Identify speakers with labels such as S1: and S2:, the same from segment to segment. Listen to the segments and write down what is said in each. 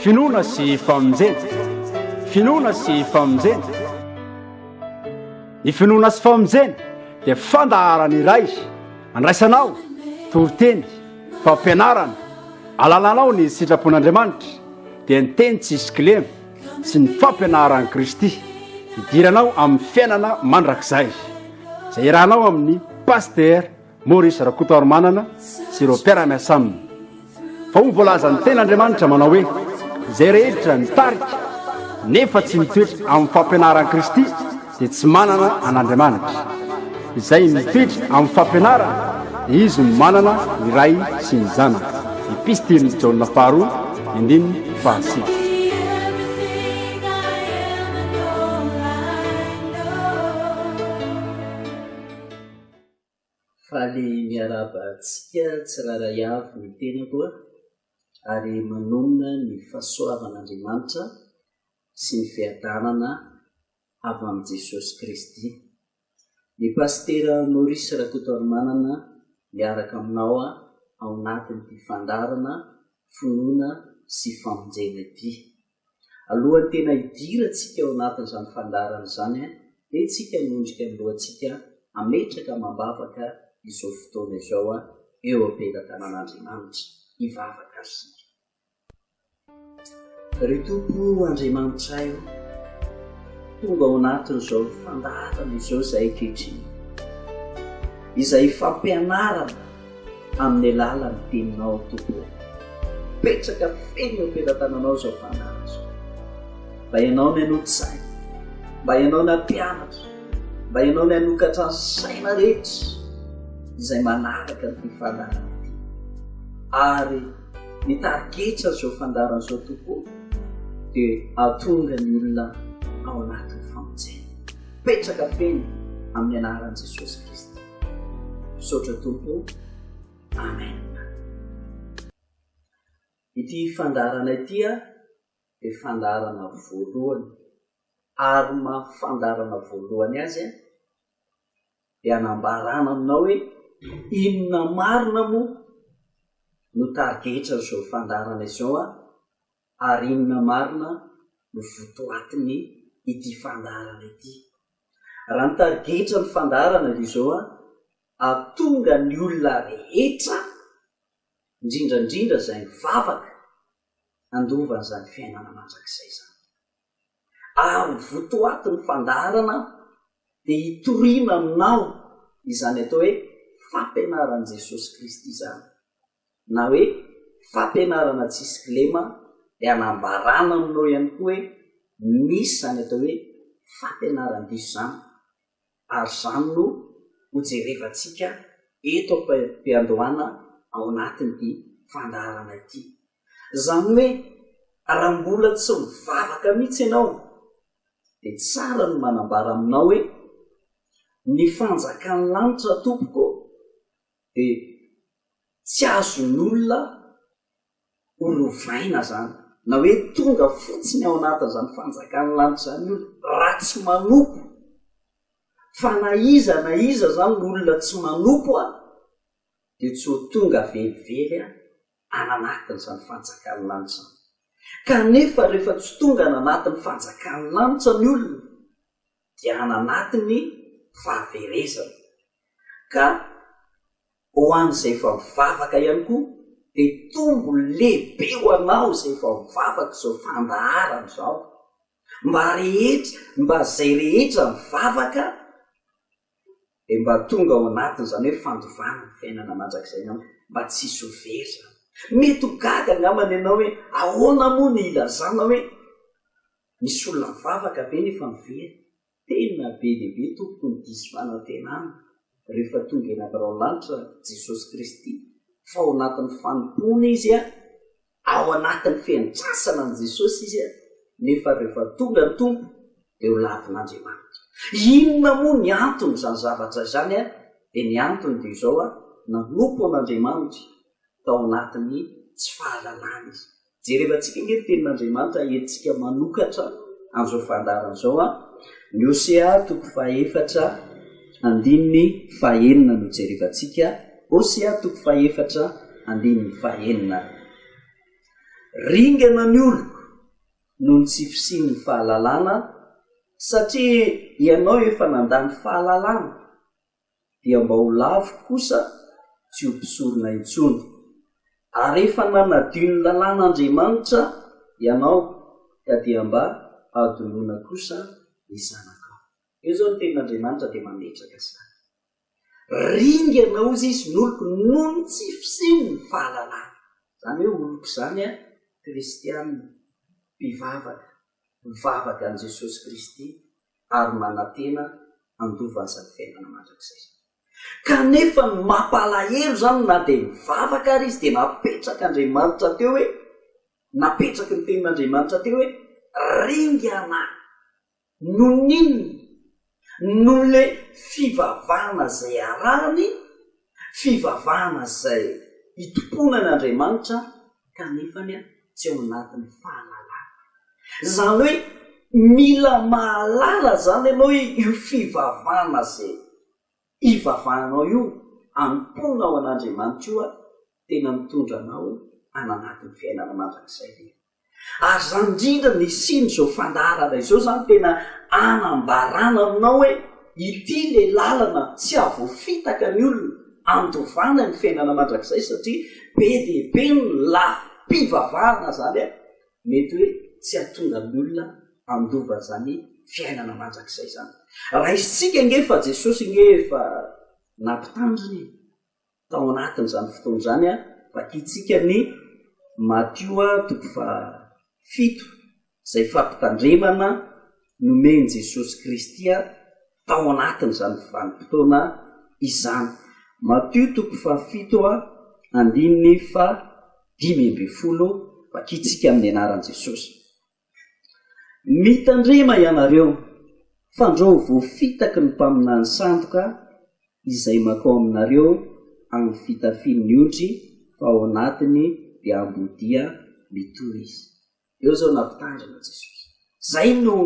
S1: Finoana sy famonjena. Finoana sy famonjena. Ny finoana sy famonjena dia fandaharana iray andraisanao toriteny, fampianarana, alalanao ny sitrapon'Andriamanitra dia ny teny tsisy kilema sy ny fampianaran'i Kristy hidiranao amin'ny fiainana mandrakizay izay iarahanao amin'ny Pasteur Maurice Rakotoarimanana sy ireo mpiara-miasa aminy. Fa hoy ny voalazan'ny Tenin'Andriamanitra manao hoe, Izay rehetra mitarika nefa tsy mitoetra amin'ny fampianaran'i Kristy dia tsy manana an'Andriamanitra. Izay mitoetra amin'ny fampianarana dia izy no manana ny Ray sy ny Zanaka. Epistilin'i Jaona faharoa, andininy fahasivy.
S2: Faly miarahaba antsika tsirairay avy ny tenako ary manonona ny fahasoavan'Andriamanitra sy ny fiadanana avy amin'i Jesosy Kristy. Ny Pasitera Maurice Rakotoarimanana miaraka aminao ao anatin'ity fandaharana finoana sy famonjena ity. Alohan'ny tena hidirantsika ao anatin'izany fandaharana izany dia tsika hanondrika ny lohantsika hametraka amam-bavaka izao fotoana izao eo am-pelatanan'Andriamanitra. Hivavaka ary isika. Ry Tompo Andriamanitray ô, tonga ao anatin'izao fandaharana izao izahay ankehitriny, izay fampianarana amin'ny alalan'ny Teninao, Tompo ô. Mipetraka feno eo am-pelatananao izao fandaharana izao. Mba Ianao ny hanolo-tsaina, mba Ianao ny hampianatra, mba Ianao ny hanokatra ny saina rehetra izay manaraka an'ity fandaharana ity. Ary ny tarigetra izao fandaharana izao, Tompo ô, dia hahatonga ny olona ao anatin'ny famonjena. Mipetraka feno amin'ny anaran'i Jesosy Kristy. Misaotra Tompo. Amen. Ity fandaharana ity dia fandaharana voalohany ary maha fandaharana voalohany azy dia anambarana aminao hoe inona marina moa no tarigetran'izao fandaharana izao ary inona marina no votoatiny ity fandaharana ity. Raha ny tarigetra ny fandaharana dia izao an, hahatonga ny olona rehetra, indrindra indrindra izay mivavaka, handova an'izany fiainana mandrakizay izany. Ary ny votoatin'ny fandaharana dia hitoriana aminao izany atao hoe fampianaran'i Jesosy Kristy izany. na hoe fampianarana tsisy kilema dia anambarana aminao ihany koa hoe misy izany atao hoe fampianaran-diso izany ary izany no hojerevantsika eto am-piandohana ao anatin'ity fandaharana ity. Izany hoe raha mbola tsy mivavaka mihitsy ianao dia tsara ny manambara aminao hoe ny fanjakan'ny lanitra tompoko dia tsy azon'olona ho lovaina izany, na hoe tonga fotsiny ao anatin'izany fanjakan'ny lanitra izany ny olona raha tsy manompo. Fa na iza na iza izany ny olona tsy manompo dia tsy ho tonga velively any anatin'izany fanjakan'ny lanitra izany. Kanefa rehefa tsy tonga any anatin'ny fanjakan'ny lanitra ny olona dia any anatin'ny fahaverezana. Ka ho an'izay efa mivavaka ihany koa dia tombony lehibe ho anao izay efa mivavaka izao fandaharana izao. Mba rehetra, mba izay rehetra mivavaka dia mba tonga ao anatin'izany hoe fandovana ny fiainana mandrakizay angamba, mba tsy hisy ho very izany. Mety ho gaga angambany ianao hoe ahoana moa no ilazana hoe misy olona mivavaka ve nefa mivery? Tena be dia be tompoko ny diso fanantenana rehefa tonga eny am-birao lanitra Jesosy Kristy fa ao anatin'ny fanompoana izy ao anatin'ny fiandrasana an'i Jesosy izy nefa rehefa tonga ny Tompo dia ho lavin'Andriamanitra. Inona moa ny anton'izany zavatra izany? Dia ny antony dia izao, nanompo an'Andriamanitra tao anatin'ny tsy fahalalana izy. Jerevantsika ange ny Tenin'Andriamanitra entintsika manokatra an'izao fandaharana izao an! Ny Hosea toko fahefatra andininy fahenina no jerevantsika, Hosea toko fahefatra andininy fahenina. Ringana ny oloko noho ny tsy fisian'ny fahalalana, satria ianao efa nandà ny fahalalana, dia mba ho laviko kosa tsy ho mpisorona intsony. Ary efa nanadio ny lalàn'Andriamanitra ianao, ka dia mba hadinoina kosa ny zanakao. Eo izao ny tenin'Andriamanitra dia mametraka izany. Ringana hozy izy ny oloko noho ny tsy fisian'ny fahalalana. Izany hoe oloko izany an, kristiana, mpivavaka, mivavaka an'i Jesosy Kristy ary manantena handova an'izany fiainana mandrakizay izany. Kanefa ny mampalahelo izany na dia nivavaka ary izy dia napetrak'Andriamanitra teo hoe, napetraky ny tenin'Andriamanitra teo hoe ringana. Noho ny inona? Noho ilay fivavahana izay arahany, fivavahana izay itompoana an' Andriamanitra kanefany tsy ao anatin'ny fahalalana. Izany hoe mila mahalala izany ianao hoe io fivavahana izay ivavahanao io, anompoanao an'Andriamanitra io, tena mitondra anao any anatin'ny fiainana mandrakizay ve? Ary izany indrindra no hisian'izao fandaharana izao izany tena anambarana aminao hoe ity ilay lalana tsy hahavoafitaka ny olona handovana ny fiainana mandrakizay satria be dia be ny lafim-pivavahana izany an, mety hoe tsy hahatonga ny olona handova izany fiainana mandrakizay izany. Raisintsika ange fa Jesosy ange efa nampitandrina e! Tao anatin'izany fotoana izany, vakintsika ny Matio toko fahafito, izay fampitandremana nomen'i Jesosy Kristy tao anatin'izany vanim-potoana izany. Matio toko fahafito, andininy fahadimy ambin'ny folo, vakintsika amin'ny anaran'i Jesosy. Mitandrema ianareo, fandrao voafitaky ny mpaminany sandoka izay mankao aminareo amin'ny fitafian'ny ondry fa ao anatiny dia ambodia mitory izy. Eo izao nampitandrina Jesosy. Izay no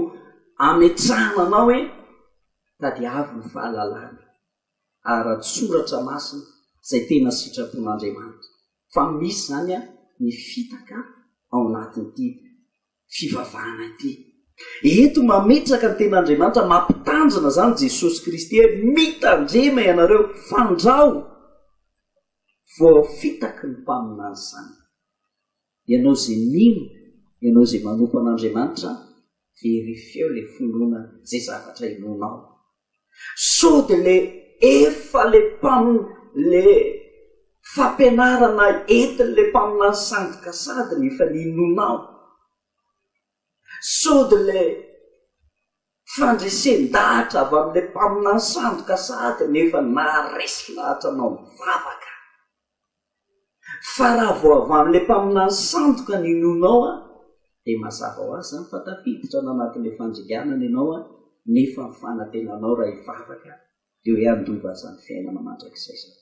S2: ametrahana anao hoe tadiavo ny fahalalana ara-tsoratra masina izay tena sitrapon'Andriamanitra. Fa misy izany ny fitaka ao anatin'ity fivavahana ity. Eto mametraka ny tenin'Andriamanitra, mampitandrina izany Jesosy Kristy hoe mitandrema ianareo fandrao voafitaky ny mpaminany izany. Ianao izay mino, ianao izay manompo an'Andriamanitra, verifieo ilay finoana izay zavatra inoanao. Sao dia le efa le mpam le fampianarana entin'le mpaminany sandoka sady no efa ninoanao. Sao dia le fandresen-dahatra avy amin'le mpaminany sandoka sady no efa naharesy lahatra anao mivavaka. Fa raha vao avy amin'ilay mpaminany sandoka ny inoanao an, dia mazava ho azy izany fa tafiditra any anatin'ilay fandringanana ianao an, nefa ny fanantenanao raha hivavaka dia hoe handova an'izany fiainana mandrakizay izany.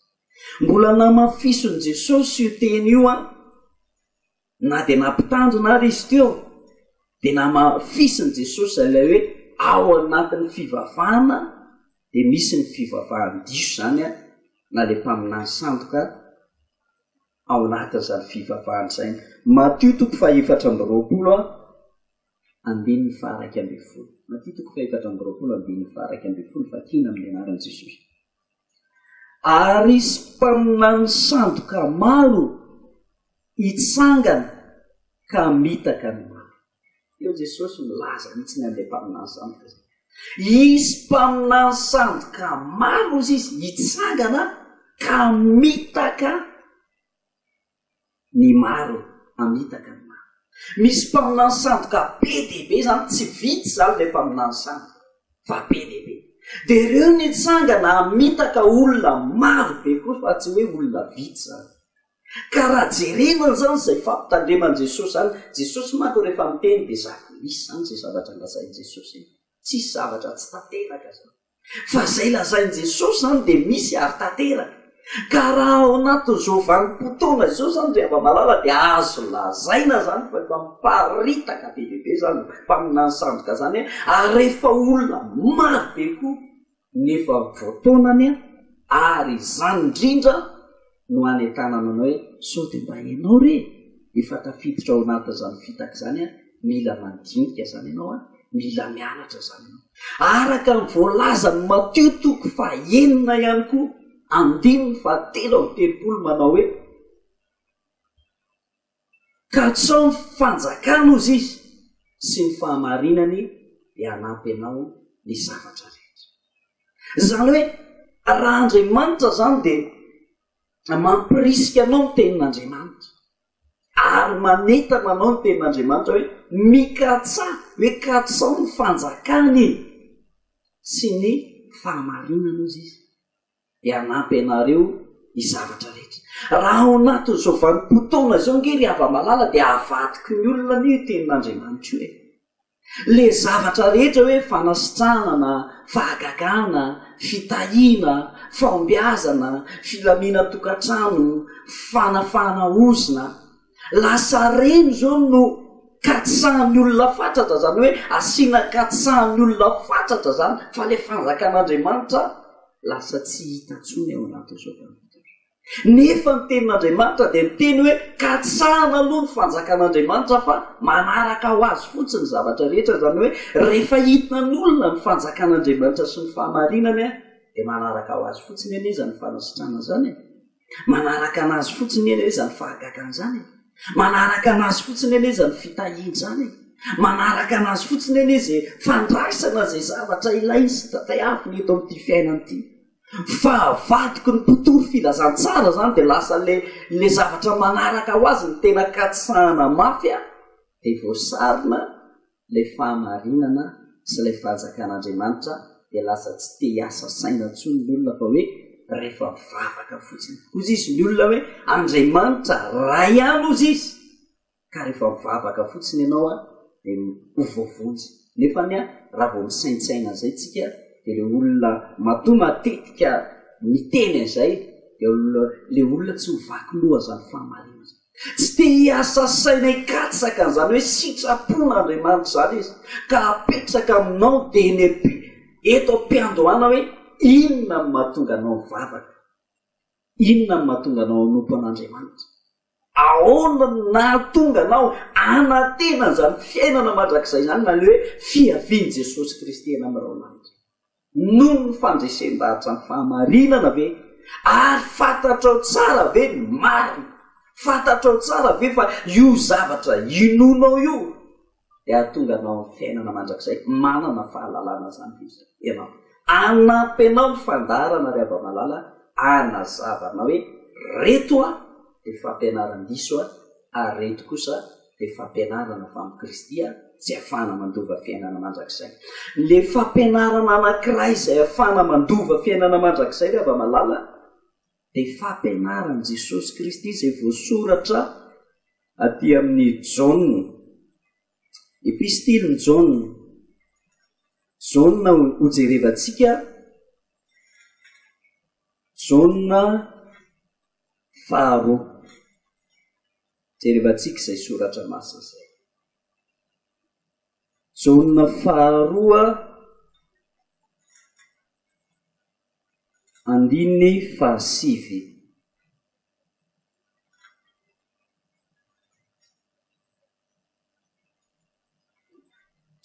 S2: Mbola namafisin'i Jesosy io teny io an, na dia nampitandrina ary izy teo, dia namafisin'i Jesosy ilay hoe ao anatin'ny fivavahana dia misy ny fivavahan-diso izany an, na ilay mpaminany sandoka ao anatin'izany fivavahana izany. Matio toko faha-24 andininy faha-11. Matio toko faha-24 andininy faha-11 vakina amin'ny anaran'i Jesosy. Ary hisy mpaminany sandoka maro hitsangana ka hamitaka ny maro. Eo Jesosy milaza mihitsy ny an'ilay mpaminany sandoka izay. Hisy mpaminany sandoka maro hozy izy hitsangana ka hamitaka ny maro, hamitaka ny maro. Misy mpaminany sandoka be dia be izany, tsy vitsy izany ilay mpaminany sandoka fa be dia be. Dia ireo nitsangana hamitaka olona maro be koa fa tsy hoe olona vitsy izany. Ka raha jerena izany izay fampitandreman'i Jesosy izany, Jesosy manko rehefa miteny dia zava-misy izany izay zavatra lazain'i Jesosy e. Tsisy zavatra tsy tanteraka izany. Fa izay lazain'i Jesosy izany dia misy ary tanteraka. Ka raha ao anatin'izao vanim-potoana izao izany ry hava-malala dia azo lazaina izany fa efa miparitaka be dia be izany mpaminany sandoka izany ary efa olona maro be koa nefa voataonany ary izany indrindra no anentanana anao hoe sao dia mba ianao re? Efa tafiditra ao anatin'izany fitaka izany an, mila mandinika izany ianao an, mila mianatra izany ianao. Araka ny voalazan'i Matio toko fahenina ihany koa, andininy fahatelo amby telopolo manao hoe, Katsao ny fanjakana hozy izy sy ny fahamarinany dia hanampy anao ny zavatra rehetra. Izany hoe raha Andriamanitra izany dia mampirisika anao ny tenin'Andriamanitra ary manentana anao ny tenin'Andriamanitra hoe mikatsaha, hoe katsao ny fanjakany sy ny fahamarinana hozy izy. dia hanampy anareo ny zavatra rehetra. Raha ao anatin'izao vanim-potoana izao ange ry hava-malala dia avadiky ny olona anie io tenin'Andriamanitra io e. Le zavatra rehetra hoe fanasitranana, fahagagana, fitahiana, fahombiazana, filaminan-tokantrano, fanafahana ozona, lasa reny izao no katsahan'ny olona fatratra, izany hoe asiana katsahan'ny olona fatratra izany fa le fanjakan'Andriamanitra lasa tsy hita intsony ao anatin'izao vanim-potoana izao. Nefa ny tenin'Andriamanitra dia miteny hoe katsahana aloha ny fanjakan'Andriamanitra fa manaraka ho azy fotsiny ny zavatra rehetra, izany hoe rehefa hitan'olona ny fanjakan'Andriamanitra sy ny fahamarinany dia manaraka ho azy fotsiny anie izany fanasitrana izany e. Manaraka anazy fotsiny anie izany fahagagana izany e. Manaraka anazy fotsiny anie izany fitahiana izany e. Manaraka anazy fotsiny anie izay fandraisana izay zavatra ilainy sy tadiaviny eto amin'ity fiainana ity. Fa avadiko ny mpitory filazantsara izany dia lasa le le zavatra manaraka ho azy ny tena katsahana mafy a, dia voasarona ilay fahamarinana sy ilay fanjakan'Andriamanitra dia lasa tsy te hiasa saina intsony ny olona fa hoe rehefa mivavaka fotsiny. Hozy izy ny olona hoe Andriamanitra Ray ihany hozy izy ka rehefa mivavaka fotsiny ianao a dia ho voavonjy. Nefa ny raha vao misaintsaina an'izay tsika dia ilay olona matoa matetika miteny an'izay dia ilay olona tsy mivaky loha izany fahamarinana izany. Tsy te hiasa saina hikatsaka an'izany hoe sitrapon'Andriamanitra izany izy, ka apetraka aminao dia eny am-pi, eto am-piandohana hoe inona no mahatonga anao mivavaka? Inona no mahatonga anao hanompo an'Andriamanitra? Ahoana no nahatonga anao hanantena an'izany fiainana mandrakizay izany na ilay hoe fiavian'i Jesosy Kristy eny amin'ny rahona-lanitra? Noho ny fandresen-dahatra ny fahamarinana ve? Ary fantatrao tsara ve ny marina? Fantatrao tsara ve fa io zavatra inoanao io dia hahatonga anao amin'ny fiainana mandrakizay? Manana fahalalana izany ve ianao? Hanampy anao ny fandaharana ry hava-malala hanazava anao hoe reto dia fampianaran-diso ary reto kosa dia fampianarana avy amin'i Kristy tsy ahafahana mandova fiainana mandrakizay. Ilay fampianarana anankiray izay ahafahana mandova fiainana mandrakizay ry hava-malala dia fampianaran'i Jesosy Kristy izay voasoratra aty amin'ny Jaona, Epistilin'i Jaona. Jaona hojerevantsika, Jaona faharoa. Jerevantsika izay soratra masina izay. Jaona faharoa andininy fahasivy.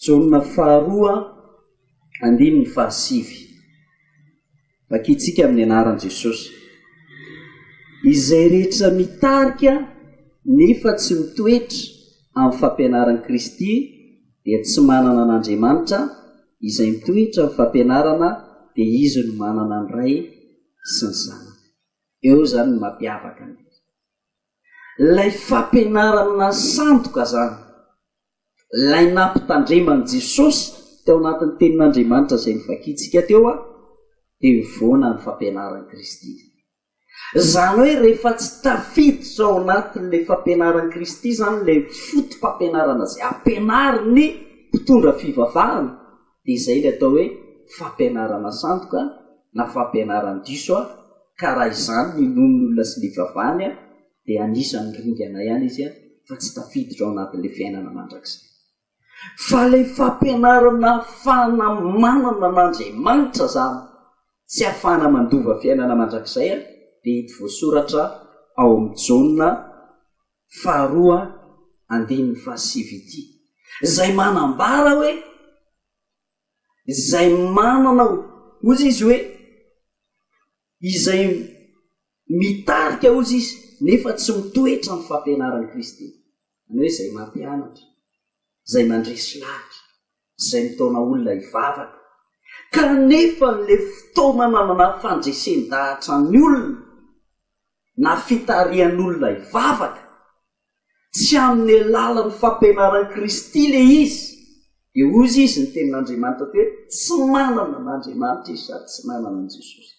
S2: Jaona faharoa andininy fahasivy. Vakintsika amin'ny anaran'i Jesosy. Izay rehetra mitarika nefa tsy mitoetra amin'ny fampianaran'i Kristy dia tsy manana an'Andriamanitra, izay mitoetra amin'ny fampianarana dia izy no manana ny Ray sy ny Zanaka. Eo izany no mampiavaka ny Ilay fampianarana sandoka izany, ilay nampitandreman'i Jesosy tao anatin'ny Tenin'Andriamanitra izay novakintsika teo, dia mivoana ny fampianaran'i Kristy. Izany hoe rehefa tsy tafiditra ao anatin'ilay fampianaran'i Kristy izany ilay foto-pampianarana izay ampianarin'ny mpitondra fivavahana, dia izay ilay atao hoe fampianarana sandoka na fampianaran-diso ka raha izany no inoan'ny olona sy ny ivavahany dia anisan'ny ringana ihany izy fa tsy tafiditra ao anatin'ilay fiainana mandrakizay. Fa ilay fampianarana ahafahana manana an'Andriamanitra izany tsy ahafahana mandova fiainana mandrakizay dia hita voasoratra ao amin'ny Jaona. faharoa andininy fahasivy ity, izay manambara hoe izay manana, hozy izy hoe izay mitarika hozy izy nefa tsy mitoetra amin'ny fampianaran'i Kristy, izany hoe izay mampianatra, izay mandresy lahatra, izay mitaona olona hivavaka, kanefa ilay fitaomana na fandresen-dahatra ny olona na fitarihan'olona hivavaka, tsy amin'ny alalan'ny fampianaran'i Kristy ilay izy, dia hozy izy ny tenin'Andriamanitra teo hoe tsy manana an'Andriamanitra izy sady tsy manana an'i Jesosy.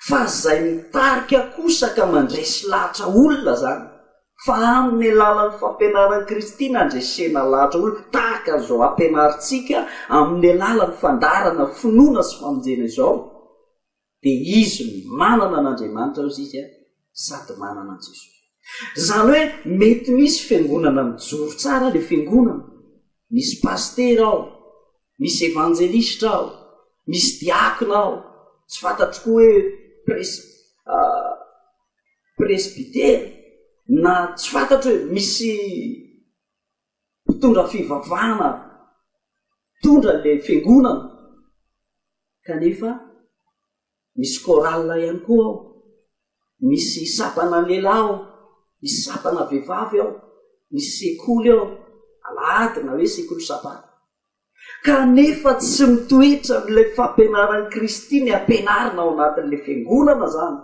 S2: Fa izay mitarika kosa ka mandresy lahatra olona izany, fa amin'ny alalan'ny fampianaran'i Kristy no andresena lahatra olona, tahaka izao ampianarintsika amin'ny alalan'ny fandaharana finoana sy famonjena izao, dia izy no manana an'Andriamanitra hozy izy sady manana an'i Jesosy. Izany hoe mety misy fiangonana mijoro tsara ilay fiangonana, misy pasitera ao, misy evanjelistra ao, misy diakona ao, tsy fantatro koa hoe pres- presbytera na tsy fantatro hoe misy mpitondra fivavahana mpitondra ilay fiangonana kanefa misy chorale ihany koa ao, misy sampana lehilahy ao, misy sampana vehivavy ao, misy sekoly ao, alahady na hoe sekoly sabata. Kanefa tsy mitoetra amin'ilay fampianaran'i Kristy ny ampianarina ao anatin'ilay fiangonana izany.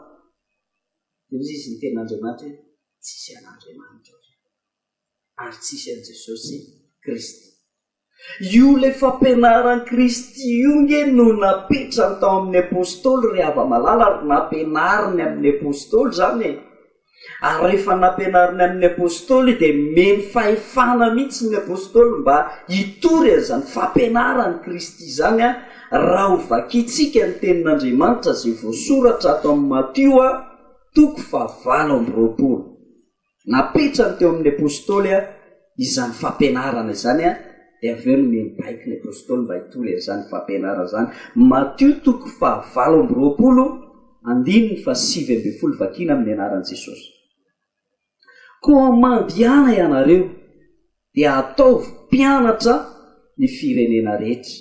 S2: Dia hoy izy ny tenin'Andriamanitra hoe tsisy an'Andriamanitra ao izany ary tsisy an'i Jesosy Kristy. Io ilay fampianaran'i Kristy io nge no napetrany tao amin'ny Apostoly ry hava-malala ary nampianariny amin'ny Apostoly izany e. Ary rehefa nampianariny amin'ny Apostoly dia nomeny fahefana mihitsy ny Apostoly mba hitory an'izany fampianaran'i Kristy izany raha ho vakintsika ny tenin'Andriamanitra izay voasoratra ato amin'ny Matio toko fahavalo amby roapolo. Napetrany teo amin'ny Apostoly izany fampianarana izany dia avy eo nomeny baiko ny Apostoly mba hitory an'izany fampianarana izany. Matio toko fahavalo amby roapolo andininy faha-19 vakiana amin'ny anaran'i Jesosy. Koa mandehana ianareo dia ataovy mpianatra ny firenena rehetra.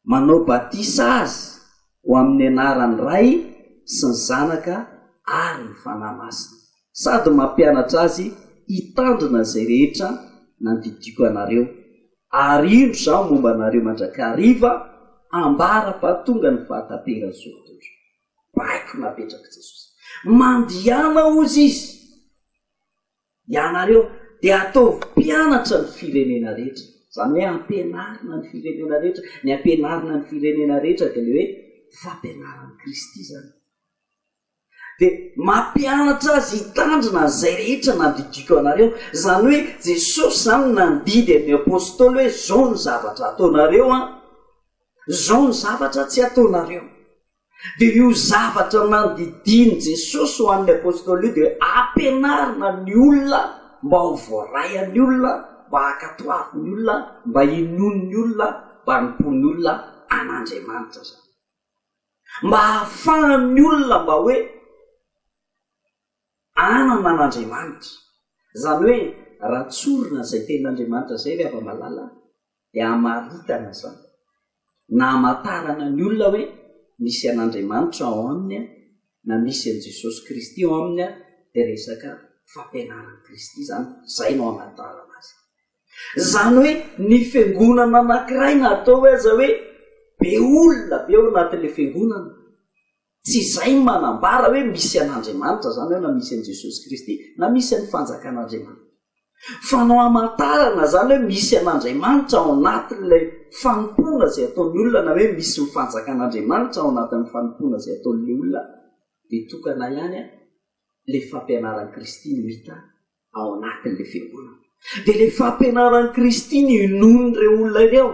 S2: Manao batisa azy ho amin'ny anaran'ny Ray sy ny Zanaka ary ny Fanahy Masina, sady mampianatra azy hitandrina izay rehetra nandidiako anareo. Ary indro Izaho momba anareo mandrakariva, ambara-pahatonga ny fahataperan'izao tontolo izao. Baiko napetrak'i Jesosy. Mandehana, hozy Izy. Ianareo dia ataovy mpianatra ny firenena rehetra. Izany hoe ampianarina ny firenena rehetra. Ny ampianarina ny firenena rehetra dia ilay hoe fampianaran'i Kristy izany. Dia mampianatra azy hitandrina an'izay rehetra nandidiako anareo. Izany hoe Jesosy izany nandidy an'ny Apostoly hoe izao ny zavatra ataonareo an, izao ny zavatra tsy ataonareo. Dia io zavatra nandidian'i Jesosy ho an'ny Apostoly io dia hoe ampianarina ny olona mba ho voaray an'ny olona, mba hankatoavin'ny olona, mba hinoan'ny olona, mba hanompoan'ny olona an'Andriamanitra izany. Mba hahafahan'ny olona mba hoe hanana an'Andriamanitra. Izany hoe raha tsorina izay tenin'Andriamanitra izay ry hava-malala dia hamaritana izany na hamantarana ny olona hoe misy an'Andriamanitra ao aminy na misy an'i Jesosy Kristy ao aminy dia resaka fampianaran'i Kristy izany, izay no hamantarana azy. Izany hoe ny fiangonana anankiray na atao hoe aza hoe be olona be ao anatin'ilay fiangonana, tsy izay no manambara hoe misy an'Andriamanitra izany ao na misy an'i Jesosy Kristy na misy an'ny fanjakan'Andriamanitra. Fa no hamantarana izany hoe misy an'Andriamanitra ao anatin'ilay fanompoana izay ataon'ny olona na hoe misy ny fanjakan'Andriamanitra ao anatin'ny fanompoana izay ataon'ilay olona dia tokana ihany ilay fampianaran'i Kristy no hita ao anatin'ilay fiangonana. Dia ilay fampianaran'i Kristy no inoan'ireo olona ireo.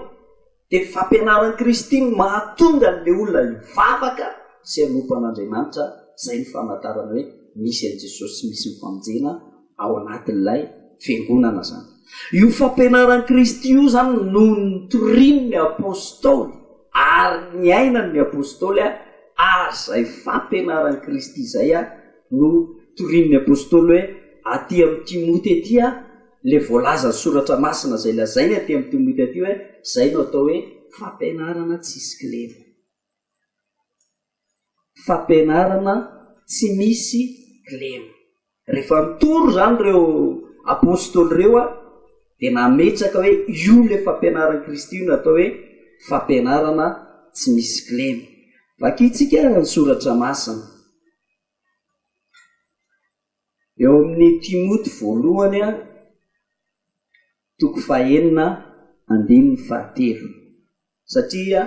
S2: Dia ny fampianaran'i Kristy no mahatonga an'ilay olona hivavaka sy hanompo an'Andriamanitra, izay no famantarana hoe misy an'i Jesosy sy misy ny famonjena ao anatin'ilay fiangonana izany. Io fampianaran'i Kristy io izany no notorian'ny Apostoly ary niainan'ny Apostoly ary izay fampianaran'i Kristy izay no torian'ny Apostoly hoe. aty amin'i Timoty aty ilay voalazan'ny Soratra Masina izay lazainy aty amin'i Timoty aty hoe izay no atao hoe fampianarana tsisy kilema. Fampianarana tsy misy kilema. Rehefa nitory izany ireo apostoly ireo dia nametraka hoe io ilay fampianaran'i Kristy io no atao hoe fampianarana tsy misy kilema. Vakintsika ny soratra masina. Eo amin'ny Timoty voalohany toko fahenina andininy fahatelo. Satria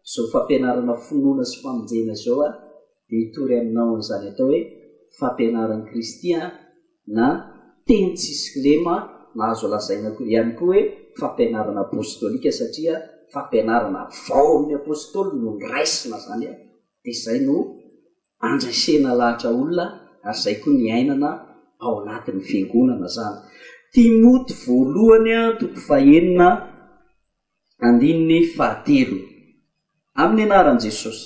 S2: izao fampianarana finoana sy famonjena izao dia hitory aminao an'izany atao hoe fampianaran'i Kristy na teny tsisy kilema na azo lazaina ihany koa hoe fampianarana apostolika satria fampianarana vao amin'ny apostoly no noraisina izany dia izay no andresena lahatra olona ary izay koa niainana ao anatin'ny fiangonana izany. Timoty voalohany toko fahenina andininy fahatelo. Amin'ny anaran'i Jesosy.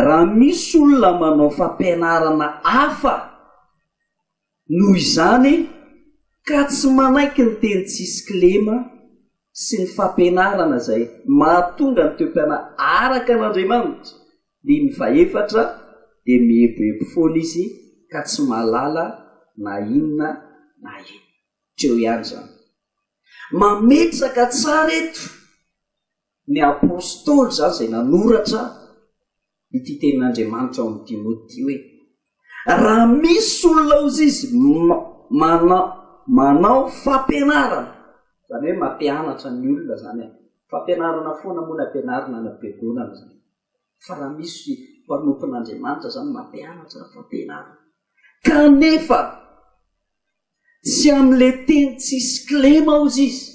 S2: Raha misy olona manao fampianarana hafa noho izany ka tsy manaiky ny teny tsisy kilema sy ny fampianarana izay mahatonga ny toe-panahy araka an'Andriamanitra, andininy fahefatra, dia mieboebo foana izy ka tsy mahalala na inona na inona. Treo ihany izany. Mametraka tsara eto ny apostoly izany izay nanoratra ity tenin'Andriamanitra ao amin'i Timoty ity hoe, raha misy olona hozy izy manao manao fampianarana, izany hoe mampianatra ny olona izany an, fampianarana foana moa no ampianarina any am-piangonana izany, fa raha misy mpanompon'Andriamanitra izany mampianatra fampianarana, kanefa Tsy amin'ilay teny tsisy kilema hozy izy.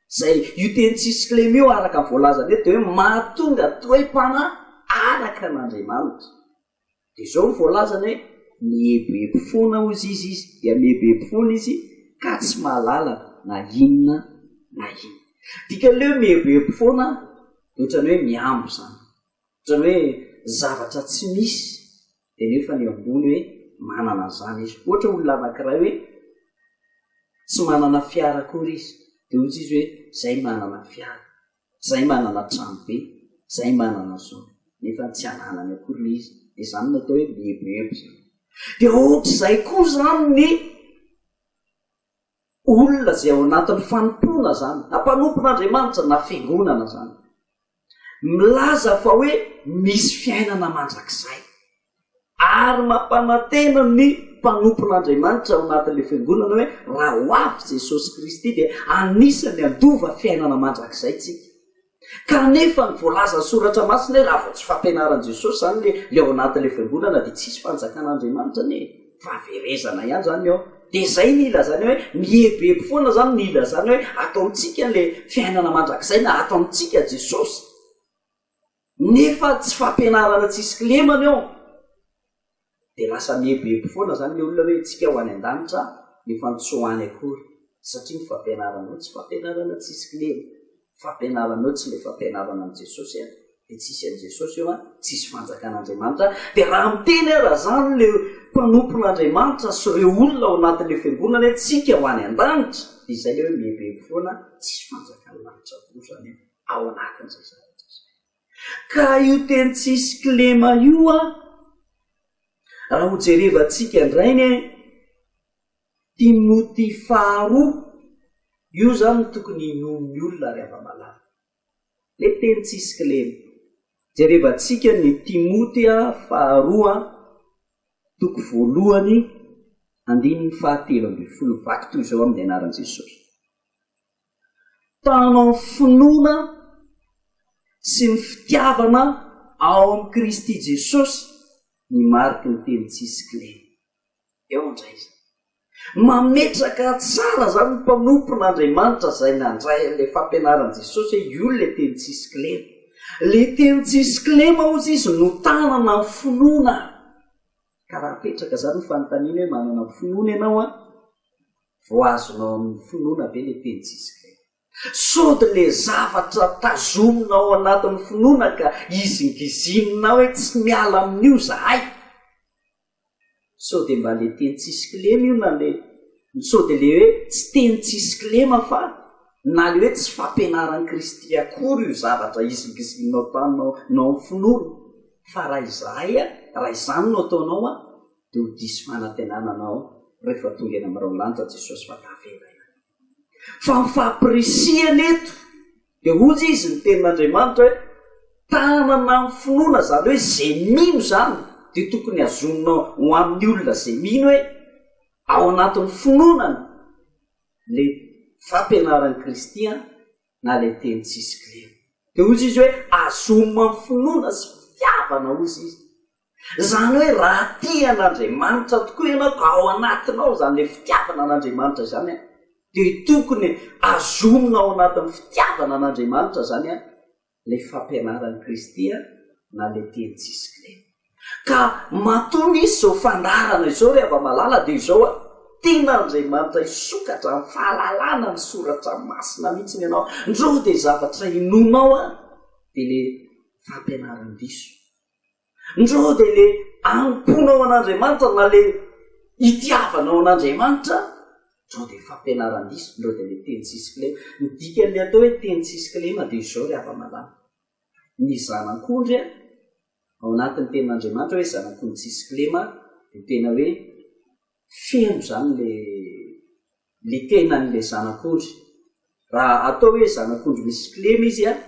S2: Izay, io teny tsisy kilema io araka ny voalazany eto dia hoe mahatonga toe-panahy araka an'Andriamanitra. Dia izao no voalazany hoe mieboebo foana hozy izy izy, dia mieboebo foana izy ka tsy mahalala na inona na inona. Dikan'ilay hoe mieboebo foana dia ohatran'ny hoe mihambo izany. Ohatran'ny hoe zavatra tsy misy dia nefa ny ambony hoe manana an'izany izy. Ohatra olona anankiray hoe tsy manana fiara akory izy, dia hoy izy hoe zay manana fiara, zay manana trano be, zay manana zao, nefa tsy ananany akory ilay izy. Dia izany no atao hoe mieboebo izany. Dia ohatr'izay koa izany ny olona izay ao anatin'ny fanompoana izany, na mpanompon'Andriamanitra na fiangonana izany. Milaza fa hoe misy fiainana mandrakizay. Ary mampanantena ny mpanompon'Andriamanitra ao anatin'ilay fiangonana hoe raha ho avy Jesosy Kristy dia anisan'ny handova fiainana mandrakizay tsika. Kanefa ny voalazan'ny Soratra Masina hoe raha vao tsy fampianaran'i Jesosy izany ilay ilay ao anatin'ilay fiangonana dia tsisy fanjakan'Andriamanitra anie e. Fahaverezana ihany izany ny ao. Dia izay ny ilazany hoe mieboebo foana izany ny ilazany hoe ato amintsika ilay fiainana mandrakizay na ato amintsika Jesosy. Nefa tsy fampianarana tsisy kilemany ao. Dia lasa mieboebo foana izany ilay olona hoe tsika ho any an-danitra nefa ny tsy ho any akory satria ny fampianarana ao tsy fampianarana tsisy kilema. Fampianarana ao tsy ilay fampianarana an'i Jesosy an. Dia tsisy an'i Jesosy eo an, tsisy fanjakan'Andriamanitra. Dia raha miteny ara izany ilay mpanompon'Andriamanitra sy ireo olona ao anatin'ilay fiangonana hoe tsika ho any an-danitra, dia izay ilay hoe mieboebo foana, tsisy fanjakan'ny lanitra akory izany ao anatin'izay zavatra izay. Ka io teny tsisy kilema io an, raha ho jerevantsika indray ny Timoty faharoa, io izany no tokony hinoan'ny olona ry hava-malala. Ilay teny tsisy kilema. Jerevantsika ny Timoty faharoa, toko voalohany, andininy fahatelo ambin'ny folo, vaky toy izao amin'ny anaran'i Jesosy. Tano amin'ny finoana sy ny fitiavana ao amin'i Kristy Jesosy ny mariky ny teny tsisy kilema. Eo indray izany. Mametraka tsara izany ny mpanompon'Andriamanitra izay nandray an'ilay fampianaran'i Jesosy hoe io ilay teny tsisy kilema. Ilay teny tsisy kilema hozy izy no tanana ny finoana. Ka raha apetraka izany ny fanontaniana hoe manana finoana ianao an, vao azonao amin'ny finoana ve ilay teny tsisy kilema? Sao dia ilay zavatra tazomina ao anatin'ny finoana ka izingizinina hoe tsy miala amin'io izahay. Sao dia mba le teny tsisy kilema io na le, sao dia le hoe tsy teny tsisy kilema fa na le hoe tsy fampianaran'i Kristy akory io zavatra izingizinginao taminao nao amin'ny finoana fa raha izahay raha izany no ataonao an dia ho diso fanantenana anao rehefa tonga eny amin'ny rahon-lanitra Jesosy fa tavela ihany. Fa ny fampirisihana eto dia hoy izy ny tenin'Andriamanitra hoe tanana amin'ny finoana izany hoe izay mino izany dia tokony hazoninao ho amin'ny olona izay mino hoe ao anatin'ny finoanany le fampianaran'i Kristy na le teny tsisy kilema. Dia hoy izy hoe azomina amin'ny finoana sy fitiavana hoy izy. Izany hoe raha tia an'Andriamanitra tokoa ianao ka ao anatinao izany ilay fitiavana an'Andriamanitra izany an, dia tokony azomina ao anatin'ny fitiavana an'Andriamanitra izany an, ilay fampianaran'i Kristy an, na ilay teny tsisy kilema. Ka matoa nisy izao fandaharana izao ry hava-malala dia izao an, tian'Andriamanitra hisokatra amin'ny fahalalana ny soratra masina mihitsy ianao, ndrô dia zavatra inoanao an, dia ilay fampianaran-diso. Ndrô dia le anompoanao an'Andriamanitra na le itiavanao an'Andriamanitra, ndrô dia fampianaran-diso, ndrô dia le teny tsisy kilema. Ny dikan'le atao hoe teny tsisy kilema dia izao ry hava-malala, ny zanak'ondry an, ao anatin'ny tenin'Andriamanitra hoe zanak'ondry tsisy kilema dia tena hoe feno izany le le tenan'le zanak'ondry. Raha atao hoe zanak'ondry misy kilema izy an,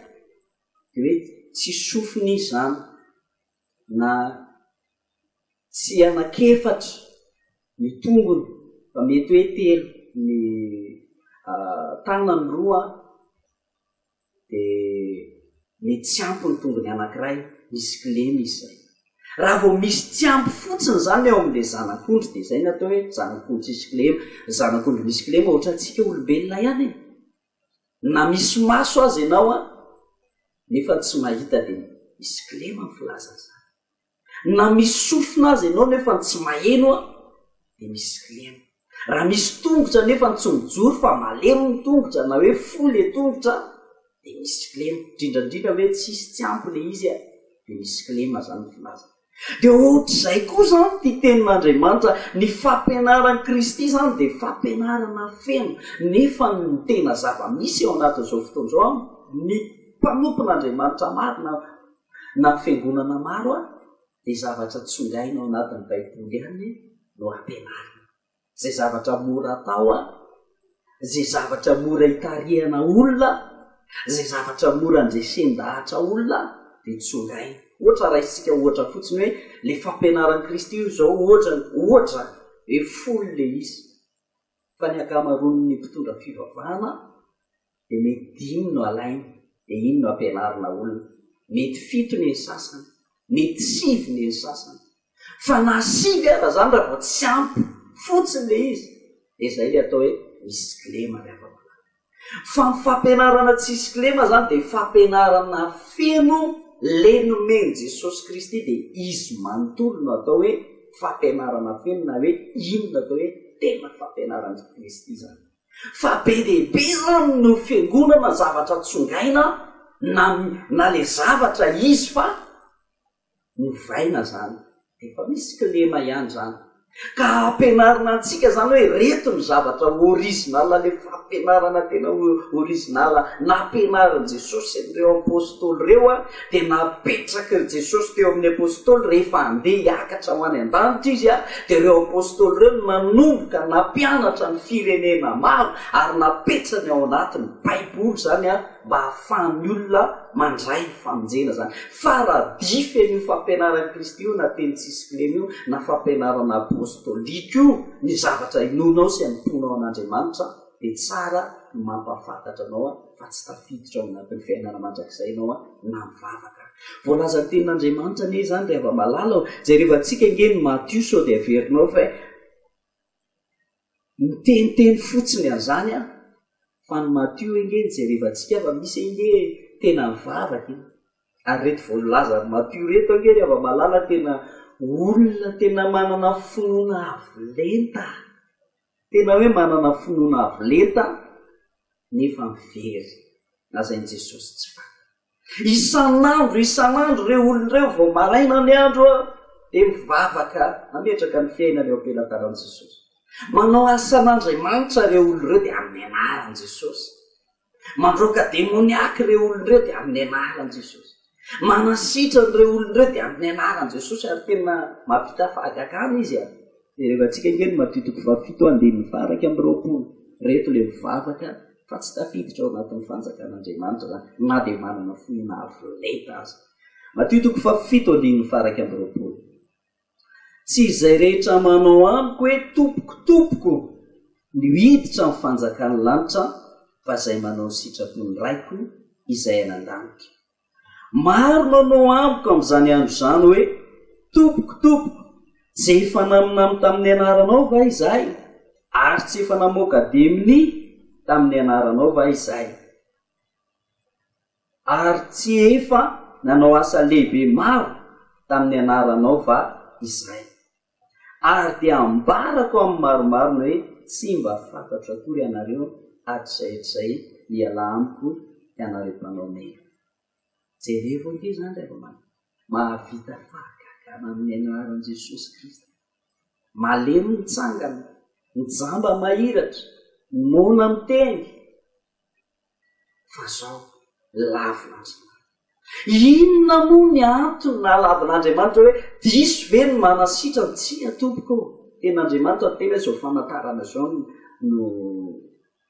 S2: dia hoe tsy sofina izy izany na tsy anankiefatra ny tongony fa mety hoe telo ny tanany roa dia mety tsy ampy ny tongony anankiray, misy kilema izy izay. Raha vao misy tsy ampy fotsiny izany eo amin'ilay zanak'ondry dia izay no atao hoe zanak'ondry tsisy kilema. Zanak'ondry misy kilema ohatrantsika olombelona ihany e. Na misy maso aza ianao an, nefa tsy mahita dia misy kilema ny filaza an'izany. Na misy sofina aza ianao nefa tsy maheno an, dia misy kilema. Raha misy tongotra nefa tsy mijoro fa malemy ny tongotra na hoe fohy ilay tongotra dia misy kilema. Indrindra indrindra hoe tsisy tsy ampy ilay izy an, dia misy kilema izany ny filaza. Dia ohatr'izay koa izany ity tenin'Andriamanitra, ny fampianaran'i Kristy izany dia fampianarana feno, nefa ny tena zava-misy ao anatin'izao fotoana izao, ny mpanompon'Andriamanitra maro na na ny fiangonana maro dia zavatra tsongaina ao anatin'ny Baiboly ihany no ampianarina. Izay zavatra mora atao an, izay zavatra mora itarihana olona, izay zavatra mora andresen-dahatra olona dia tsongaina. Ohatra raisintsika ohatra fotsiny hoe ilay fampianaran'i Kristy io izao ohatra, ohatra hoe folo ilay izy. Fa ny ankamaroan'ny mpitondra fivavahana dia mety dimy no alainy dia iny no ampianarina olona. Mety fito ny sasany, mety sivy ny sasany. Fa na sivy aza zany raha vao tsy ampy fotsiny le izy dia zay le atao hoe misy kilema ry havana. Fa ny fampianarana tsisy kilema zany dia fampianarana feno le nomen'i Jesosy Kristy dia izy manontolo no atao hoe fampianarana feno na hoe inona atao hoe tena fampianaran'i Kristy zany. Fa be dia be zany no fiangonana zavatra tsongaina na na le zavatra izy fa Novaina zany. Efa misy kilema ihany zany. Ka ampianarina antsika zany hoe reto ny zavatra original le fampianarana tena original nampianarin'i Jesosy an'ireo apostoly ireo an, dia napetrak'i Jesosy teo amin'ny apostoly rehefa handeha hiakatra ho any an-danitra izy an, dia ireo apostoly ireo no nanomboka nampianatra ny firenena maro ary napetrany ao anatin'ny baiboly zany an, mba hahafahan'ny olona mandray ny famonjena izany. Fa raha dify an'io fampianaran'i Kristy io na teny tsisy kilema io na fampianarana apostolika io ny zavatra inoanao sy anompoanao an'Andriamanitra dia tsara ny mampahafantatra anao fa tsy tafiditra ao anatin'ny fiainana mandrakizay ianao na mivavaka. Voalazan'ny tenin'Andriamanitra anie izany ry hava-malala ô. Jerevantsika ange ny Matio sao dia averinao fa Miteniteny fotsiny an'izany aho fa ny Matio ange no jerevantsika fa misy ange tena mivavaka e! Ary ireto voalazan'i Matio ireto ange ry hava-malala tena olona tena manana finoana avo lenta, tena hoe manana finoana avo lenta nefa very, lazain'i Jesosy tsy fantany. Isan'andro isan'andro ireo olona ireo vao maraina ny andro an! Dia mivavaka mametraka ny fiainany eo am-pelatanan'i Jesosy. Manao asan'Andriamanitra ireo olona ireo dia amin'ny anaran'i Jesosy. Mandroaka demoniaka ireo olona ireo dia amin'ny anaran'i Jesosy. Manasitrana ireo olona ireo dia amin'ny anaran'i Jesosy ary tena mahavita fahagagana izy a. Jerevantsika ange ny Matio toko fahafito andininy faha-21. Ireto ilay mivavaka fa tsy tafiditra ao anatin'ny fanjakan'Andriamanitra izany na dia manana finoana avo lenta aza. Matio toko fahafito andininy faha-21. Tsy izay rehetra manao amiko hoe, Tompoko, Tompoko, no hiditra amin'ny fanjakan'ny lanitra, fa izay manao ny sitrapon'ny Raiko izay any an-danitra. Maro no hanao amiko amin'izany andro izany hoe, Tompoko, Tompoko, tsy efa naminany tamin'ny anaranao va izahay, ary tsy efa namoaka demonia tamin'ny anaranao va izahay? Ary tsy efa nanao asa lehibe maro tamin'ny anaranao va izahay? Ary dia ambarako amin'ny maromarina hoe tsy mba fantatro akory ianareo hatrizay hatrizay, mialà amiko ianareo mpanao meloka. Jerevo ange izany ry havamana, mahavita fahagagana amin'ny anaran'i Jesosy Kristy. Malemy mitsangana, ny jamba mahiratra, ny moana miteny, fa zao lavin'Andriamanitra. Inona moa ny antony nahalavin'Andriamanitra hoe diso ve ny manasitrana? Tsia tompoko ô! Tena Andriamanitra niteny hoe izao famantarana izao no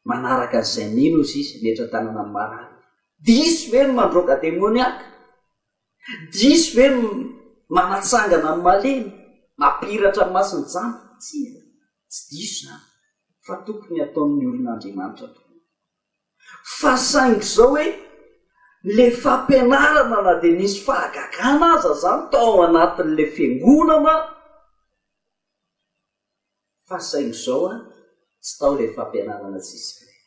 S2: manaraka an'izay mino hozy izy, metra-tanana amin'ny marary. Diso ve ny mandroaka demoniaka? Diso ve ny manatsangana ny malemy, mampiratra ny mason'ny jamba? Tsia, tsy diso izany fa tokony hataon'ny olon'Andriamanitra tokoa. Fa saingy izao hoe le fampianarana na dia nisy fahagagana aza zany tao anatin'le fiangonana fa saingy izao an tsy tao le fampianarana tsisy kilema.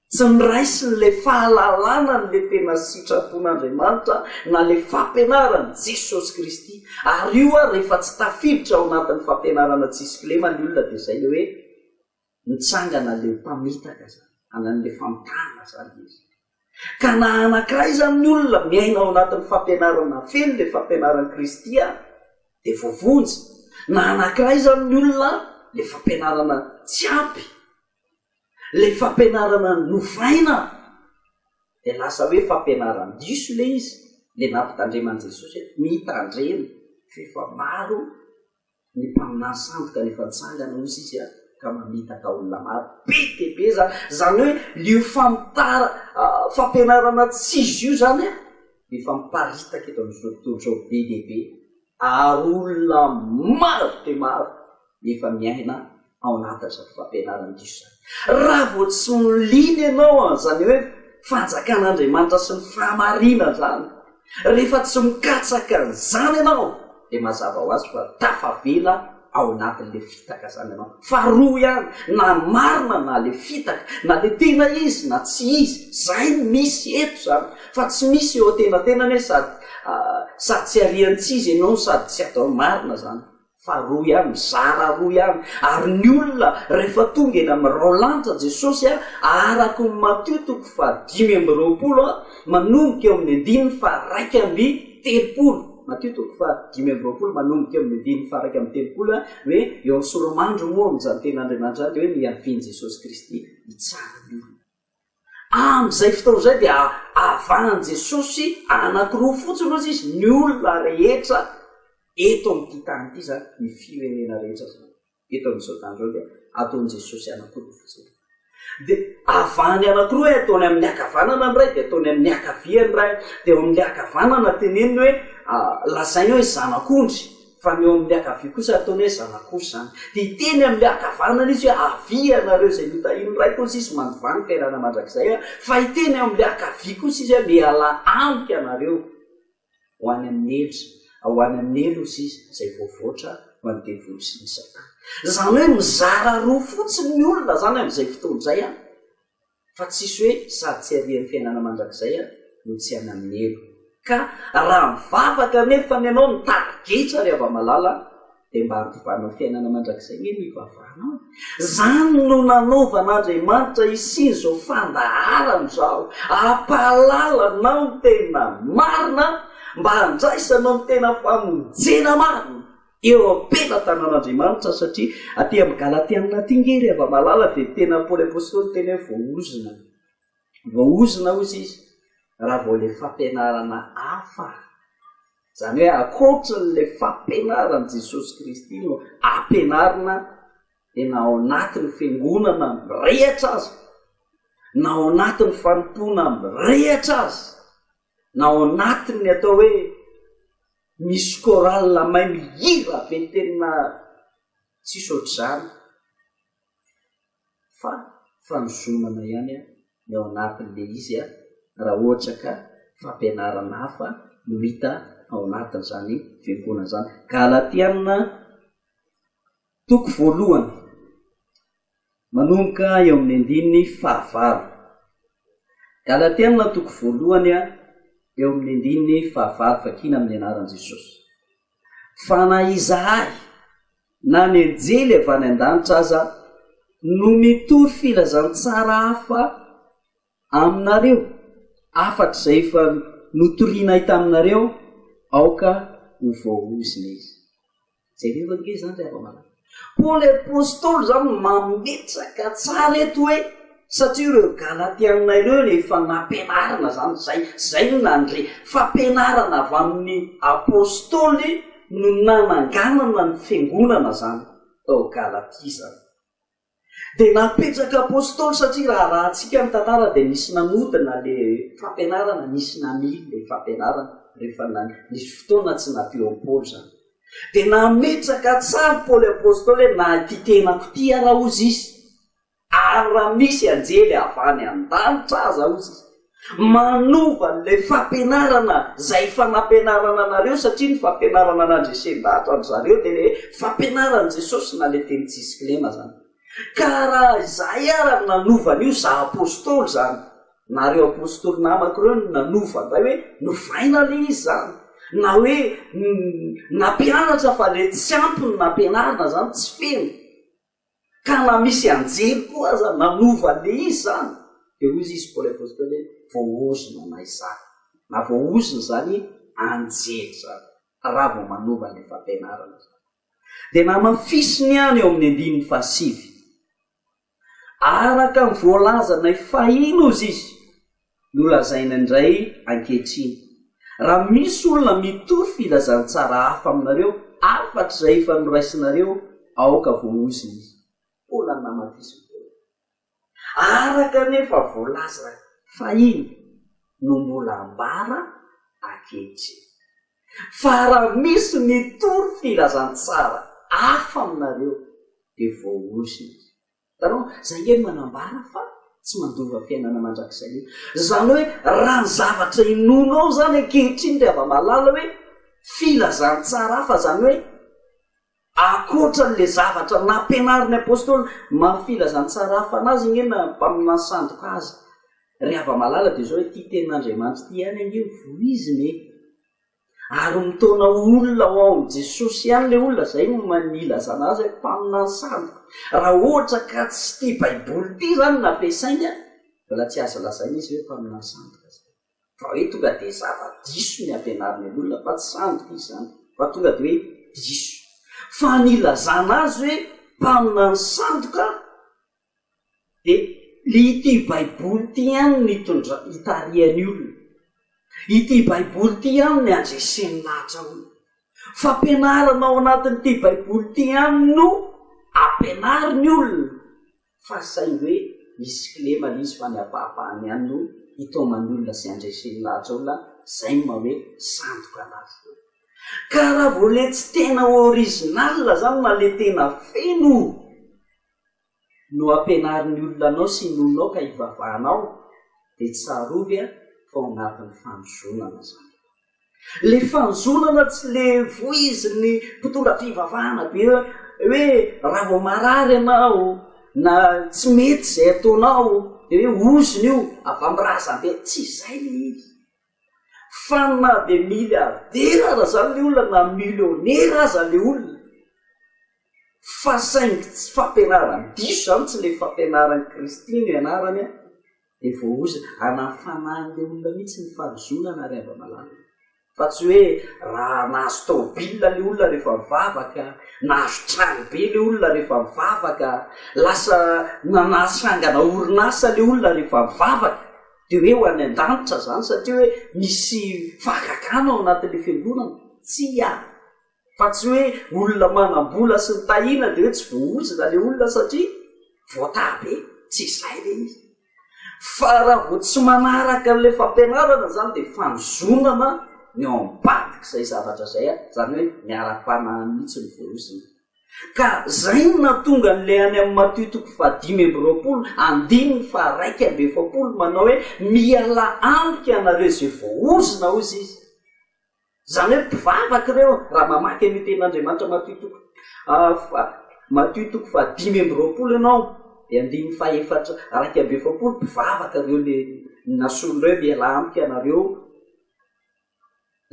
S2: Tsy niraisiny le fahalalana an'le tena sitrapon'Andriamanitra na le fampianaran'i Jesosy Kristy. Ary io ary rehefa tsy tafiditra ao anatin'ny fampianarana tsisy kilema ny olona dia izay le hoe Mitsangana le mpamitaka zany, anan'le famitahana zany izy. Ka na anankiray zany ny olona miaina ao anatin'ny fampianarana feno le fampianaran'i Kristy an, de voavonjy, na anankiray zany ny olona le fampianarana tsy ampy, le fampianarana novaina, de lasa hoe fampianaran-diso le izy, le nampitandreman'i Jesosy hoe mitandrema f'efa maro ny mpaminany sandoka nefa nitsangana hozy izy a ka mamitaka olona maro be dia be zany, zany hoe lio famitara fampianarana tsy izy io zany a efa miparitaka eto amin'izao tontolo izao be dia be ary olona maro dia maro efa miaina ao anatin'izany fampianaran-diso izany. Raha vao tsy liana ianao an'izany hoe fanjakan'Andriamanitra sy ny fahamarinana izany, rehefa tsy mikatsaka an'izany ianao, dia mazava ho azy fa tafavela ao anatin'ilay fitaka izany ianao. Fa roa ihany, na ny marina na ilay fitaka, na ilay tena izy na tsy izy. Izay no misy eto izany. Fa tsy misy eo antenatenany hoe sady sady tsy arian'ny tsy izy ianao no sady tsy atao marina izany. Fa roa ihany, mizara roa ihany. Ary ny olona rehefa tonga eny amin'ny raolanitra Jesosy, araka ny Matio toko fahadimy amby roapolo, manomboka eo amin'ny andininy faha-31. Matio toko fahadimy amby roapolo manomboka eo amin'ny andininy faha-31, hoe eo amin'ny sora-mandry moa amin'izany tenin'Andriamanitra izany dia hoe niavian'i Jesosy Kristy hitsara ny olona. Amin'izay fotoana izay dia avahan'i Jesosy anankiroa fotsiny hozy izy, ny olona rehetra eto amin'ity tany ity izany, ny firenena rehetra izany, eto amin'izao tany izao dia ataon'i Jesosy anankiroa fotsiny. Dia avahany anankiroa hoe ataony amin'ny ankavanana ny iray, dia ataony amin'ny ankavia ny iray, dia eo amin'ilay ankavanana teneniny hoe lazainy hoe zanak'ondry, Fa ny eo amin'ny ankavia kosa ataony hoe zanak'osy izany. Dia hiteny amin'ilay ankavanana izy hoe, Avia ianareo izay notahian'ny Raiko, hozy izy, mandovà ny fiainana mandrakizay. Fa hiteny eo amin'ilay ankavia kosa izy hoe, Mialà amiko ianareo, ho any amin'ny helo, ho any amin'ny helo, hozy izy, izay voavoatra ho an'ny devoly sy ny satana. Izany hoe mizara roa fotsiny ny olona izany amin'izay fotoana izay an! Fa tsisy hoe sady tsy arian'ny fiainana mandrakizay aho no tsy any amin'ny helo. Ka raha mivavaka anefa ny anao mitarigetra ry hava-malala dia mba handovanao fiainana mandrakizay anie no ivavahanao e. Zany no nanaovan'Andriamanitra hisian'izao fandaharana izao, hampahalala anao ny tena marina. Mba handraisanao ny tena famonjena marina eo am-pelatanan'Andriamanitra satria aty amin'ny Galatiana aty nge ry hava-malala dia tena Paoly Apostoly tena hoe voaozona. Voaozona hozy izy raha vao ilay fampianarana hafa. Izany hoe ankoatran'ilay fampianaran'i Jesosy Kristy no ampianarina dia na ao anatin'ny fiangonana mirehatra aza, na ao anatin'ny fanompoana mirehatra aza, na ao anatin'ny atao hoe misy chorale mahay mihira be tena tsisy ohatr'izany fa fanozonana ihany ny ao anatin'ilay izy raha ohatra ka fampianarana hafa no hita ao anatin'izany fiangonana izany. Galatiana Toko voalohany, manomboka eo amin'ny andininy fahavalo. Galatiana toko voalohany eo amin'ny andininy fahavalo vakiana amin'ny anaran'i Jesosy. Fa na izahay na ny anjely avy any an-danitra aza no mitory filazantsara hafa aminareo, afa-tsy izay efa notorianay taminareo, aoka ho voaozona izy. Jereo ange izany ry hava-malala. Paoly Apostoly izany mametraka tsara eto hoe satria ireo Galatiana ireo no efa nampianarina izany, izay, izay no nandre fampianarana avy amin'ny Apostoly no nananganana ny fiangonana izany tao Galatia izany. Dia napetraka apostoly satria raha arahantsika ny tantara dia nisy nanodina le fampianarana, nisy namily le fampianarana rehefa nisy fotoana tsy nampeo an'i Paoly izany. Dia nametraka tsara Paoly apostoly hoe na ity tenako ity ara hozy izy, ary raha misy anjely avy any an-danitra aza hozy izy, manova an'ilay fampianarana izay efa nampianarana anareo satria ny fampianarana nandresen-dahatra an-dry zareo dia ilay hoe fampianaran'i Jesosy na ilay teny tsisy kilema izany. Ka raha izahay ara no nanova an'io, izaho apostoly izany, na ireo apostoly namako ireo no nanova indray hoe novaina ilay izy izany, na hoe nampianatra fa ilay tsy ampy no nampianarina izany, tsy feno. Ka na misy anjely koa aza nanova an'ilay izy izany, dia hoy izy Paoly Apostoly hoe, voaozona na izaho. Na voaozona izany anjely izany, raha vao manova an'ilay fampianarana izany. Dia namafisiny ihany eo amin'ny andininy fahasivy. Araka ny voalazanay fahiny hozy izy, nolazaina indray ankehitriny. Raha misy olona mitory filazantsara hafa aminareo afa-tsy izay efa noraisinareo, aoka voaozona izy. Mbola namafisiny foana. Araka ny efa voalaza fahiny no mbola ambara ankehitriny. Fa raha misy mitory filazantsara hafa aminareo, dia voaozona izy. Hitanao? Izay ange no manambara fa tsy mandova fiainana mandrakizay io. Izany hoe raha ny zavatra inoanao izany ankehitriny ry hava-malala hoe filazantsara hafa, izany hoe ankoatra an'ilay zavatra nampianarin'ny apostoly, maha filazantsara hafa an'azy ange na mpaminany sandoka azy. Ry hava-malala dia izao hoe ity tenin'Andriamanitra ity ihany ange voizina e. Ary mitaona olona ho ao amin'i Jesosy ihany ilay olona, izay no nilazana azy hoe mpaminany sandoka. Raha ohatra ka tsy ity Baiboly ity izany no ampiasainy, mbola tsy azo lazaina izy hoe mpaminany sandoka izany. Fa hoe tonga dia zava-diso ny ampianariny ny olona, fa tsy sandoka izy izany, fa tonga dia hoe diso. Fa ny ilazana azy hoe mpaminany sandoka, Dia ity Baiboly ity ihany no itondra, itarihany olona. Ity Baiboly ity ihany no andreseny lahatra olona. Fampianarana ao anatin'ity Baiboly ity ihany no ampianariny olona. Fa saingy hoe misy kilema ilay izy fa ny ampahapahany ihany no itaomany olona sy andreseny lahatra olona, izay no maha hoe sandoka anazy. Ka raha vao ilay tsy tena original izany na ilay tena feno, no ampianarin'ny olona anao sy inoanao ka ivavahanao dia tsarovy fa ao anatin'ny fanozonana izany. Le fanozonana tsy le voizin'ny mpitondra fivavahana be hoe raha vao marary ianao na tsy mety izay ataonao dia hoe ozona io avy amin'ny razambe, tsy izay le izy. Fa na dia milliardaire aza izany le olona na millionnaire aza le olona, Fa saingy tsy fampianaran-diso izany, tsy ilay fampianaran'i Kristy no ianarany an, dia voaozona. Ary na ny fanahin'ilay olona mihitsy ny fahazoana ary hava-malala. Fa tsy hoe raha nahazo taobile le olona rehefa mivavaka, nahazo trano be le olona rehefa mivavaka, lasa nanasangana orinasa le olona rehefa mivavaka, dia hoe ho any an-danitra zany satria hoe misy fahagagana ao anatin'le fiangonana. Tsia! Fa tsy hoe olona manam-bola sy ny tahiana dia hoe tsy voaozona le olona satria voataha be. Tsy izay le izy. Fa raha vao tsy manaraka an'ilay fampianarana izany dia fanozonana ny ao ambadik'izay zavatra izay, izany hoe ny ara-panahy mihitsy no voaozona. Ka izay no nahatonga an'ilay any amin'ny Matio toko fahadimy amby 20 andininy faha-41 manao hoe mialà amiko ianareo izay voaozona hozy izy. Izany hoe mpivavaka ireo, raha mamaky an'io tenin'Andriamanitra Matio toko Matio toko fahadimy amby 20 ianao, dia andininy fahefatra 41, mpivavaka ireo le nasolo ireo, mialà amiko ianareo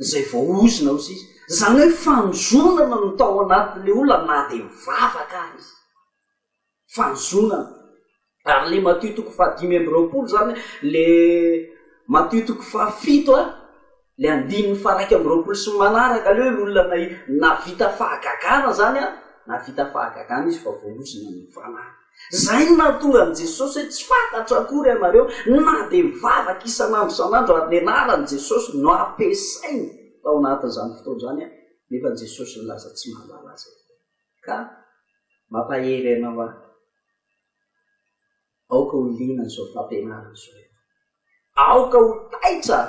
S2: izay voaozona hozy izy. Izany hoe fanozonana no tao anatin'ilay olona na dia mivavaka ary izy. Fanozonana. Ary le Matio toko fahadimy amby 20 zany, le Matio toko fahafito a, le andininy faha-21 sy ny manaraka, le hoe olona nahavita fahagagana zany a, nahavita fahagagana izy fa voaozona ny fanahy. Zay no nahatonga an'i Jesosy hoe tsy fantatro akory ianareo na dia mivavaka isan'andro isan'andro ary ny anaran'i Jesosy no ampiasainy tao anatin'izany fotoana izany a, nefa Jesosy nilaza tsy mahalala azy akory. Ka mampahery anao aho. Aoka ho liana an'izao fampianarana izao ianao. Aoka ho taitra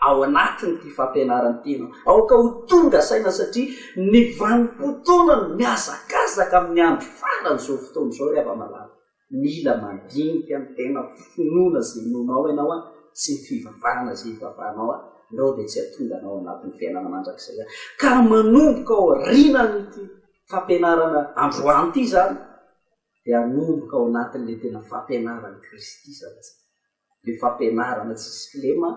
S2: ao anatin'ity fampianarana ity ianao. Aoka ho tonga saina satria ny vanim-potoana no mihazakazaka amin'ny andro faran'izao fotoana izao ry hava-malala. Mila mandinika ny tena finoana izay inoanao ianao sy ny fivavahana izay ivavahanao ndrao dia tsy hahatonga anao anatin'ny fiainana mandrakizay izany. Ka manomboka ao aorianan'ity fampianarana androany ity izany dia hanomboka ao anatin'ilay tena fampianaran'i Kristy izany isika. Ilay fampianarana tsisy kilema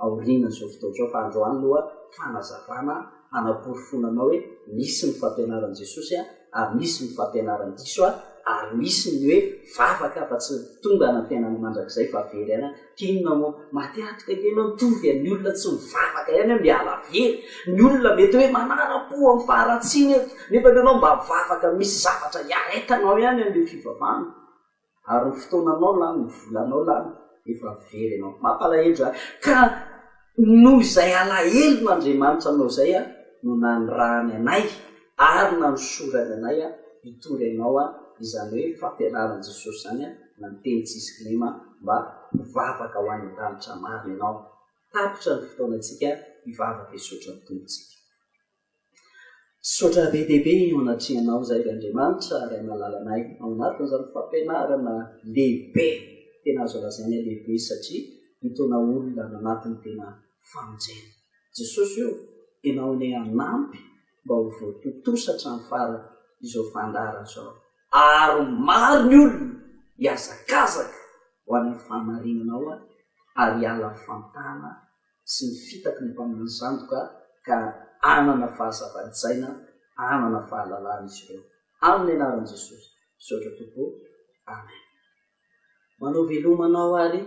S2: aorianan'izao fotoana izao fa androany aloha fanazavana hanaporofoana anao hoe misy ny fampianaran'i Jesosy ary misy ny fampianaran-diso ary misy ny hoe vavaka fa tsy tonga any am-piainana mandrakizay fa very any. K'inona moa? Maty antoka ange ianao mitovy amin'ny olona tsy mivavaka ihany hoe miala very. Ny olona mety hoe manara-po amin'ny faharatsiany eto nefa ianao mba mivavaka misy zavatra iaretanao ihany amin'ilay fivavahana. Ary ny fotoananao lany, ny volanao lany, efa very ianao. Mampalahelo izany. Ka noho izay alahelon'Andriamanitra anao izay no nanirahany anay ary nanosorany anay hitory anao izany hoe fampianaran'i Jesosy izany na ny teny tsisy kilema mba hivavaka ho any an-danitra marina ianao. Tapitra ny fotoanantsika hivavaka hisaotra ny Tompontsika. Misaotra be dia be eo anatrehanao izay ry Andriamanitra Ray malalanay ao anatin'izany fampianarana lehibe, tena azo lazaina lehibe satria nitaona olona nanatin'ny tena famonjena. Jesosy ô, Ianao anie hanampy mba ho voatontosa hatramin'ny farany izao fandaharana izao ary maro ny olona hihazakazaka ho any amin'ny fahamarinanao ary hiala amin'ny fahotana sy ny fitaky ny mpaminany sandoka ka hanana fahazavan-tsaina, hanana fahalalana izy ireo. Amin'ny anaran'i Jesosy. Misaotra Tompo. Amen. Manao veloma anao ary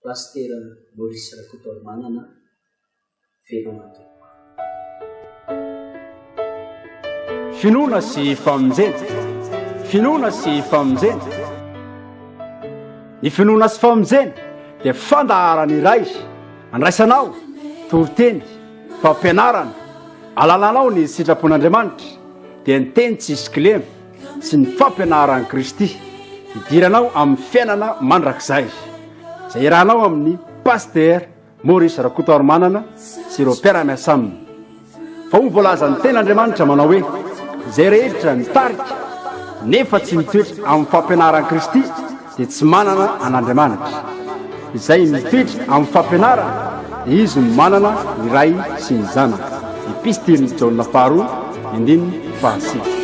S2: Pasitera Maurice Rakotoarimanana. Veloma Tompoko.
S1: Finoana sy famonjena. Finoana sy famonjena. Ny finoana sy famonjena dia fandaharana iray andraisanao toriteny, fampianarana, alalanao ny sitrapon'Andriamanitra, dia ny teny tsisy kilema sy ny fampianaran'i Kristy hidiranao amin'ny fiainana mandrakizay izay iarahanao amin'ny Pasteur Maurice Rakotoarimanana sy ireo mpiara-miasa aminy. Fa hoy voalazan'ny tenin'Andriamanitra manao hoe, Izay rehetra mitarika nefa tsy mitoetra amin'ny fampianaran'i Kristy dia tsy manana an'Andriamanitra. Izay mitoetra amin'ny fampianarana dia izy no manana ny Ray sy ny Zanaka. Epistilin'i Jaona faharoa, andininy fahasivy.